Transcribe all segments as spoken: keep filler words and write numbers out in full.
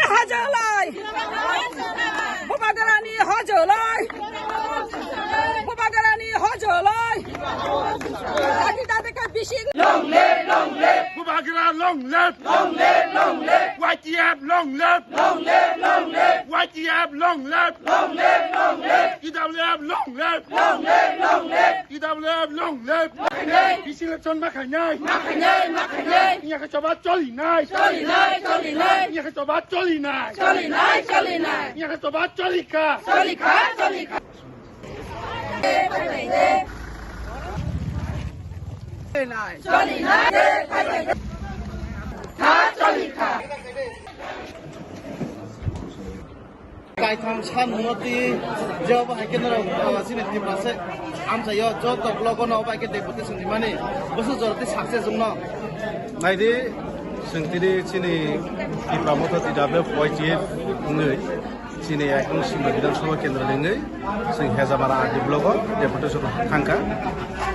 Hajolai! Bubagrani hajolai! Bubagrani hajolai! Dati dati ka bising. Long live, long live! Bubagra long live! Long live, long live! Y T F long live! Long live, long live! Y T F long live! Long live, long live! T W F long live! Long live, long live! T W F long live! Makhainai! Bisi election makhainai! Makhainai, makhainai! Iya khe choba cholinai! Cholinai, cholinai! Iya khe choba cholinai! Cholinai, cholinai! Iya khe choba cholikha! Cholikha, cholikha! Cholinai! Cholinai! Cholikha! Kaitham san mwngo twi jebo hai khe norok, ah, chini Tiprasa amchaio joto blogo no bai khe deputation rimani bwswk jora tei success wngno. Naidi, chwng tini chini Tipra Motha T W F Y T F wngwi chini ekdom Simla Bidhan Sabha Kendra ni wngwi chwng Hejamara R D blogo deputation thangkha.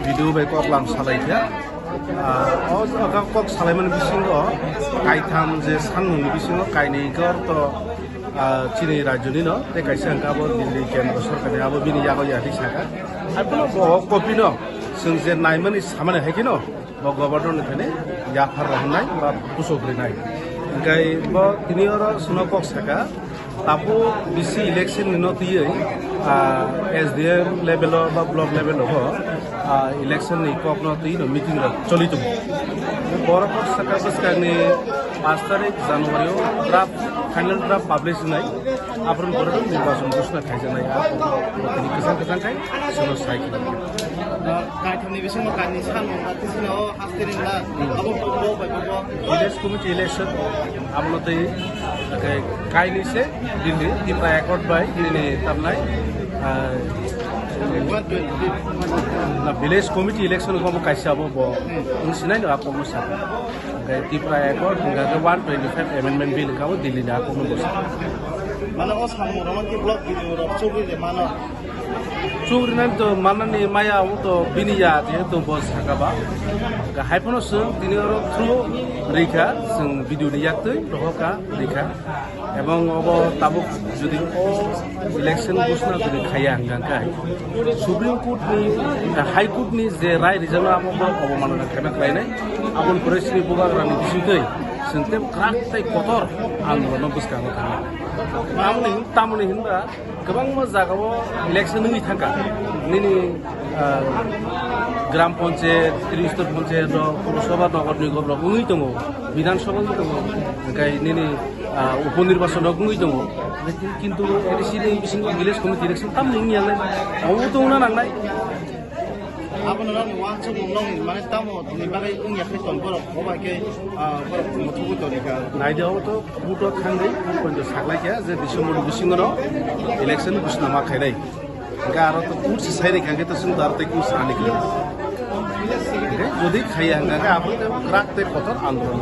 B D O bai koklam salaikha. Ah, o jaga kok salaimani bisingo kaitham je sanmungni bisingo kainwi khe orto, ah, chini rajyoni no, tei kaisa hwnkhe abo Delhi kendra sorkarni abo bini yago yati saka. Haikhe bo o copy no chwng je naimani samani hai kheno bo governor ni thani yaphar rohornai ba pusok rinai. Hwnkhe bo tini oro chwngno kok saka, Tabuk bisi election ni no twiwi, ah, S D M level o ba block level o bo, ah, election ni kok no twi no meeting rok choli tongo. Borok kok saka bwskang ni pash tarik January o draft, final draft publish wngnai, aphuru borok nirbachon ghosna khaijaknai. Ah, kok no tini kwchang kwchang khai chwngno sai khna. Kaitham ni bisingo kainwi san mwnga tei chini o Village committee election, abono tei, eh, kainwi se, bini Tipra Accord bai, bini tamnai, eh, na village committee election ko bo kaisa abo bo, wng sinai no ako mo sa. Hwnkhe Tipra Accord, hwnkhe one twenty-five amendment bill hwnkhe abo Delhi ni ako mo sa. Mane o samung rok ki block video rok chobwi de mano. Chukrinani to manani maya abo to bini ya, jehetu bo saka ba. Haiphano chwng tini oro through rikha, chwng video ni yaktwi rohorkha rikha. Ebong obo tabuk jodi o election ghosna jodi khaiya hwnkha khe Supreme Court ni, High Court ni je rai rijak no abo bo obomanna khaima khlainai. Aboni pore chini bubagrani bisingtwi chwng tei kwrak tei kotor andolon no bwskango thangna. Tamoni hin-, tamoni hinba Kwbangma jagao election wngwi thangkha. Nini, ah, gram panchayat, Tristor panchayat rok, Purosabha, Nagar Nigam rok wngwi tongo, Bidhan Sabha wngwi tongo, hwnkhe nini, ah, upo nirbachon rok wngwi tongo. Kintu A D C ni bisingo village committee election tamni wngya le, obo to wngna nangnai. Abono nokni uansukmung nokni mane tamo ni bagwi wngya khe tong borok, obo hai khe, ah, borok muthubui tongwi kha. Naidi obo to vote o thangwi, poito saklaikha je December ni bisingo no election ghosna ma khainai. Hwnkhe aro to vote se sai rikha khe to chwng to aro tei kung sani khe. Hwnkhe jodi khaiya hwnkha khe abo tei kwrak tei kotor andolon.